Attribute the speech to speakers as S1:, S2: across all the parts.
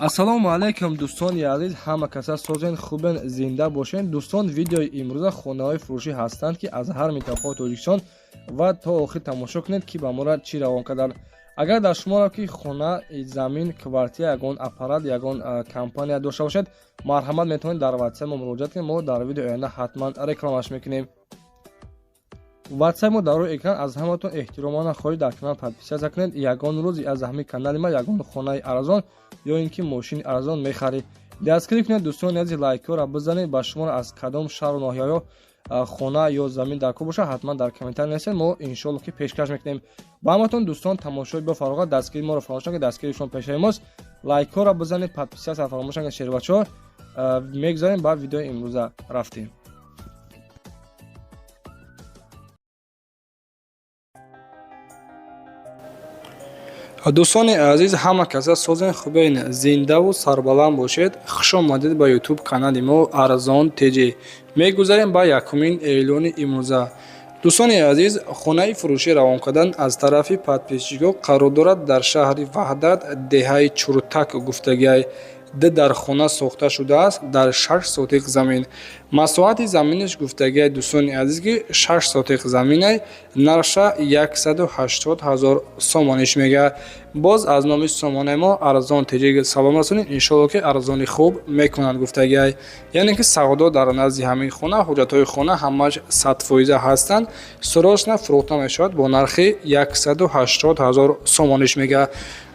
S1: Ассалому алайкум, дӯстони азиз, ҳама каса созен, хубен, зинда бошен. Дӯстон, видеои имрӯза хонаҳои фурӯшӣ ҳастанд, ки аз ҳар минтақаи Тоҷикистон, ва то охир тамошо кунед, ки ба мора чӣ равон карданд. Агар дар шуморо ки хона, замин, квартира, ягон аппарат, ягон компания дошта бошед, марҳамат, метавонед дар ватсап мо муроҷиат кунед. Мо дар видеои оянда ҳатман рекламаш мекунем. Ватсап мо дар рӯи экран. Аз ҳаматон эҳтиромона хоҳиш, дар канал подписаться кунед. Ягон рӯз аз ҳамин канали ма ягон хонаи арзон ё ин ки мошини арзон мехаред. Дастгирӣ кунед, дӯстони азиз, лайкҳоро бизанед. Ба шуморо аз кадом шаҳру ноҳияҳо хона ё замин дар кор бошад, ҳатман дар комментарий нависед, мо иншоалло ки пешкаш мекунем ба ҳаматон. Дӯстон, тамошои бо фароғат, дастгирии моро фаромӯш накунед, дастгирии шумо пешаи мост. Лайкҳоро бизанед, подписаться фаромӯш накунед, шербачаҳо. Мегузарем ба видеои имрӯза, рафтем. Дӯстони азиз, ҳама каса созен, хубен, зиндаву сарбаланд бошед. Хуш омадед ба Ютуб канали мо Арзон ТЖ. Мегузарем ба якумин эълони имрӯза. Дӯстони азиз, хонаи фурӯшӣ равон кардан аз тарафи подписчикҳо, қарор дорад дар шаҳри Ваҳдат, деҳаи Чуртак гуфтагиай. Ду дар хона сохта шудааст дар 6 сотих замин. Масоҳати заминаш, гуфтагиай, дӯстони азиз, ки 6 сотих заминай. Нархша 180 000 сомониш мега. Боз аз номи сомонаи мо Арзон ТЖ салом расонед, иншоалло ки арзони хуб мекунанд, гуфтагиай. Яъне ки савдо дар назди ҳамин хона, ҳуҷҷатҳои хона ҳамааш 100% ҳастанд. Срочно фурӯхта мешавад бо нархи 180 000 сомониш мега.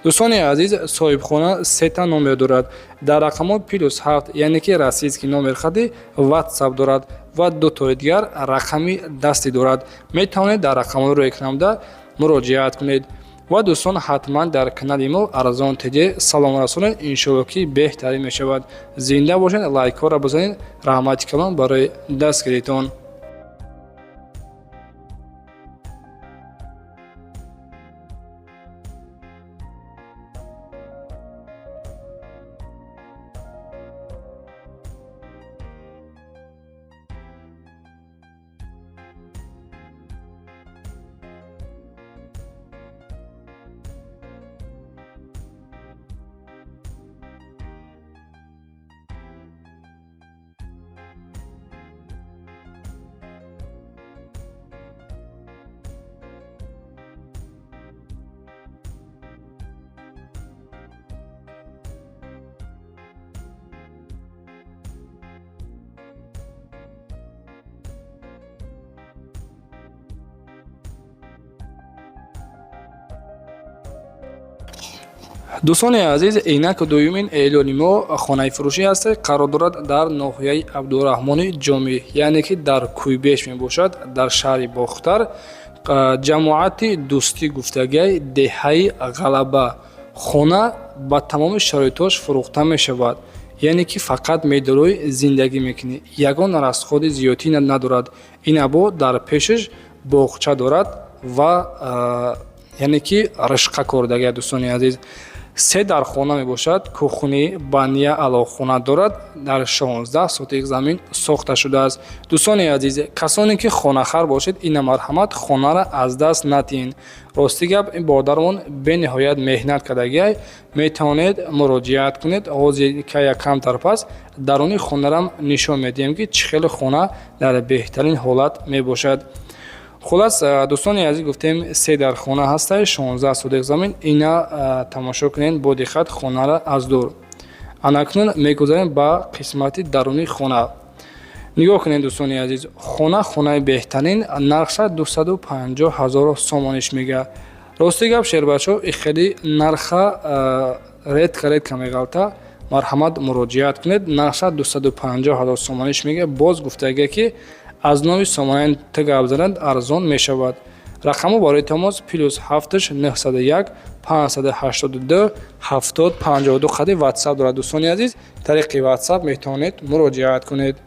S1: Дӯстони азиз, соҳибхона сета номер дорад. Дар рақамҳо +7, яъне ки российский номер хади Ватсап дорад ва дутои дигар рақами дастӣ дорад. Метавонед дар рақамҳои рӯи экранбуда муроҷиат кунед. Ва дӯстон, ҳатман дар канали мо Арзон ТЖ салом расонед, иншоалло ки беҳтарин мешавад. Зинда бошед, лайкҳоро бизанед. Раҳмати калон барои дастгиритон. Дӯстони азиз, инак дуюмин эълони мо хонаи фурӯшӣ аст, қарор дорад дар ноҳияи Абдураҳмони Ҷомӣ, яъне ки дар Кӯйбеш мебошад, дар шаҳри Бохтар, ҷамоати Дӯстӣ гуфтагиай, деҳаи Ғалаба. Хона ба тамоми шароитҳош фурӯхта мешавад, яъне ки фақат медорӯй зиндагӣ мекунӣ, ягон расходи зиёдтӣ надорад. Ин або дар пешаш боғча дорад ва яъне ки ришқа кордагия. Дӯстони азиз, се дар хона мебошад, кухни, баня, алоқхона дорад, дар 16 сотих замин сохта шудааст. Дӯстони азиз, касоне ки хонахар бошед, ина марҳамат, хонара аз даст надиҳед. Рости гап, ин бодармон бениҳоят меҳнат кардагиай. Метавонед муроҷиат кунед. Ҳозир якамтар пас даруни хонарам нишон медиҳем, ки чӣ хеле хона дар беҳтарин ҳолат мебошад. Хулас, дӯстони азиз, гуфтем, се дар хона ҳастай, 16 сотих замин. Ина тамошо кунед бо диққат хонара аз дур. Анакнун мегузарем ба қисмати дарунии хона. Нигоҳ кунед, дӯстони азиз, хона хонаи беҳтарин, нархша 250 000 сомониш мега. Рости гап, шербачо, и хеле нарха редко редко меғалта. Марҳамат, муроҷиат кунед. Нархша 250 000 сомониш мега. Боз гуфтагия, ки аз номи сомонаи т гап занад, арзон мешавад. Рақамҳо барои тамос +7 901 582 70 52 қади Ватсап дорад. Дӯстони азиз, тариқи Ватсап метавонед муроҷиат кунед.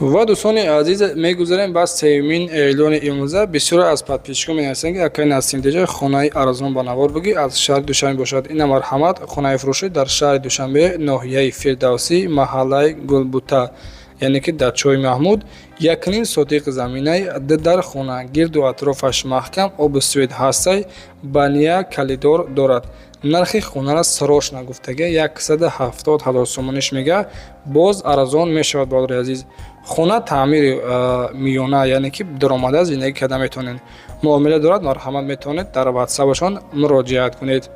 S1: Ва дӯстони азиз, мегузарем ба сеюмин эълони имрӯза. Бисёре аз подписчикон менависанд, ки акай Насим Деҷа, хонаи арзон ба навор бигӣ, аз шаҳри Душанбе бошад. Ина марҳамат, хонаи фурӯшӣ дар шаҳри Душанбе, ноҳияи Фирдавсӣ, маҳаллаи Гулбута, яъне ки дар Чои Маҳмуд, якним сотиқ заминаи, ду дар хона, гирду атрофаш маҳкам, обу свет ҳастай, бания калидор дорад. Нархи хонара срочно гуфтага 170 ҳазор сомониш мега, боз арзон мешавад. Бародари азиз, хона таъмири миёна, яъне ки даромада зиндагӣ карда метавонед. Муомила дорад, марҳамат, метавонед дар ватсапашон муроҷиат кунед.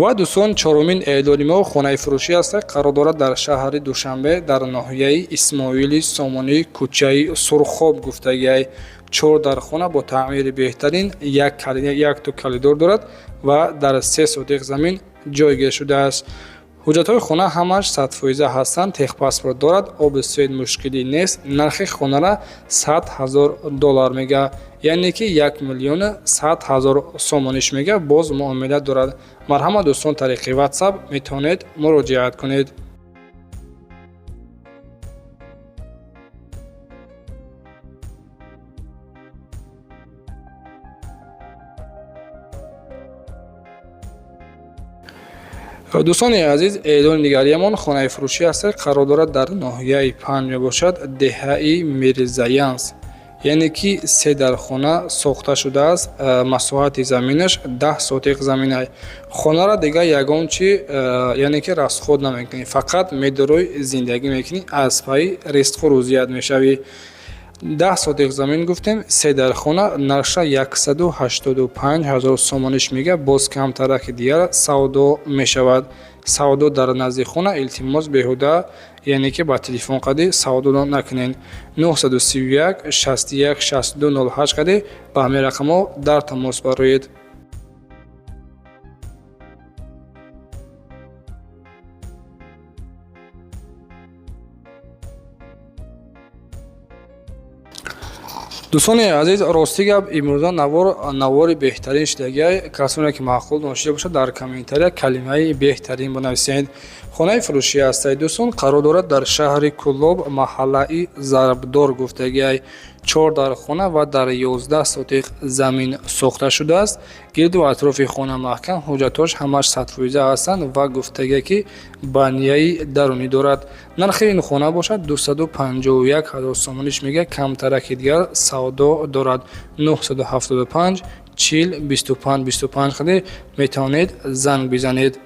S1: Ва дӯстон, чорумин эълони мо хонаи фурӯшӣ аст, қарор дорад дар шаҳри Душанбе, дар ноҳияи Исмоили Сомонӣ, кӯчаи Сурхоб гуфтагиай. Чор дар хона бо таъмири беҳтарин, якто калидор дорад ва дар 3 сотиқ замин ҷойгир шудааст. Ҳуҷҷатҳои хона ҳамаш 100% ҳастанд, техпаспорт дорад, обу свет мушкилӣ нест. Нархи хонара 100 ҳазор доллар мега, яъне ки 1 миллиону 100 ҳазор сомониш мега, боз муомила дорад. Марҳамат, дӯстон, тариқи ватсап метавонед муроҷиат кунед. Дӯстони азиз, эълони дигариамон хонаи фурӯшӣ аст, қарор дорад дар ноҳияи Панҷ мебошад, деҳаи Мирзаянс, яъне ки се дар хона сохта шудааст, масоҳати заминаш 10 сотиқ замина. Хонара дигар ягон чи, яъне ки расход намекунӣ, фақат медорӯй зиндагӣ мекунӣ, аз пайи ризқу рӯзият мешавӣ. 10 сотиқ замин гуфтем, се дар хона, нархша 185 ҳазор сомониш мега, боз камтараки дигар савдо мешавад. Савдо дар назди хона, илтимос, беҳуда, яъне ки ба телефон қади савдо накунед. 931 61 62 08 қади ба ҳамин рақамҳо дар тамос бароед. Дӯстони азиз, рости гап, имрӯза навор навори беҳтарин шудагиай. Касоне ки маъқул доништа бошад, дар комментария калимаи беҳтарин бинависед. Хонаи фурӯшӣ ҳастай, дӯстон, қарор дорад дар шаҳри Кӯлоб, маҳаллаи Зарбдор гуфтагиай. Чор дар хона ва дар 11 сотиқ замин сохта шудааст. Гирду атрофи хона маҳкам, ҳуҷҷатҳош ҳамаш 100% ҳастанд ва гуфтагия ки банияи дарунӣ дорад. Нархи ин хона бошад 251 ҳазор сомониш мега, камтараки дигар савдо дорад. 975 40 25 25 қади метавонед занг бизанед.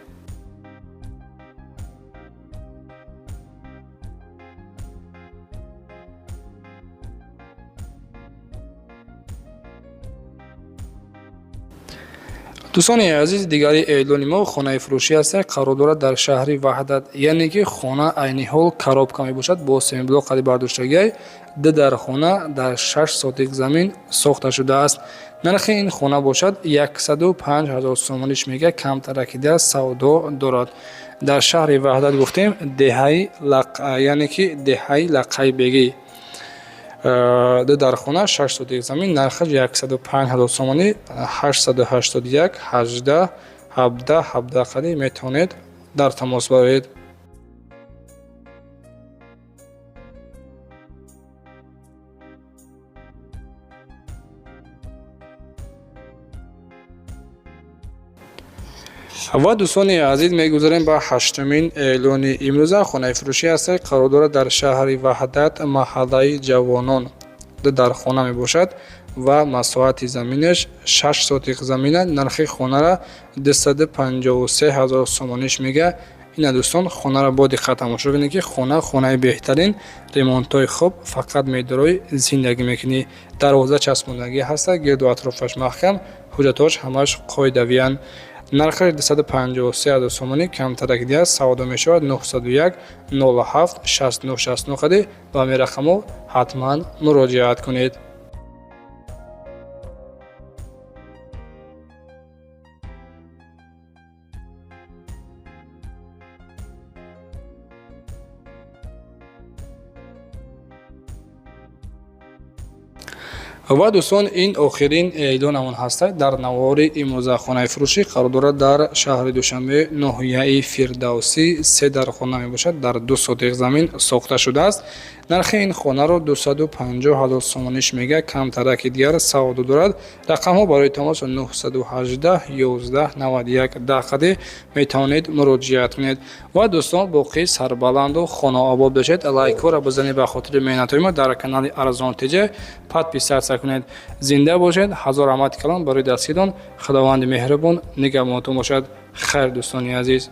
S1: Дӯстони азиз, дигари эълони мо хонаи фурӯшӣ аст, қарор дорад дар шаҳри Ваҳдат, яъне ки хона айни ҳол коробка мебошад, бо семиблок қади бардоштагиай, ду дар хона дар 6 сотик замин сохта шудааст. Нархи ин хона бошад 105 ҳазор сомониш мега, камтаракида савдо дорад. Дар шаҳри Ваҳдат гуфтем, деҳаи, яъне ки деҳаи Лақайбегӣ, ду дар хона, 6 сотик замин, нархаш 105 ҳазор сомонӣ. 881 18 17 17 қади метавонед дар тамос бароед. Ва дӯстони азиз, мегузарем ба ҳаштумин эълони имрӯза. Хонаи фурӯшӣ аст, қарор дорад дар шаҳри Ваҳдат, маҳаллаи Ҷавонон, ду дар хона мебошад ва масоҳати заминаш 6 сотиқ замина. Нархи хонара 253 ҳазор сомониш мега. Ина дӯстон, хонаро бо диққат тамошо кунед, ки хона хонаи беҳтарин, ремонтҳои хуб, фақат медорои зиндагӣ мекунӣ. Дарвоза часпондагӣ ҳаста, гирду атрофаш маҳкам, ҳуҷҷатҳош ҳамаш қоидавиянд. Нархаш 253 ҳазор сомонӣ, камтарак дигар савдо мешавад. 901 07 69 69 қади ба ҳамин рақамҳо ҳатман муроҷиат кунед. Ва, дӯстон, ин охирин эълонамон ҳаста дар навори имрӯза. Хонаи фурӯшӣ қарор дорад дар шаҳри Душанбе, ноҳияи Фирдавсӣ, се дархона мебошад, дар 2 сотих замин сохта шудааст. Нархи ин хонаро 250 ҳазор сомониш мега, камтараки дигар савдо дорад. Рақамҳо барои тамос 918 11 91 10 қаде метавонед муроҷиат кунед. Ва, дӯстон, боқӣ сарбаланду хонаобод бошед. Лайкҳоро бизанед ба хотири меҳнатҳои мо. Дар канали Арзон ТЖ подписаться кунед. Зинда бошед. Ҳазор раҳмати калон барои дастгирон. Худованди меҳрубон нигаҳбонатон бошад. Хайр, дӯстони азиз.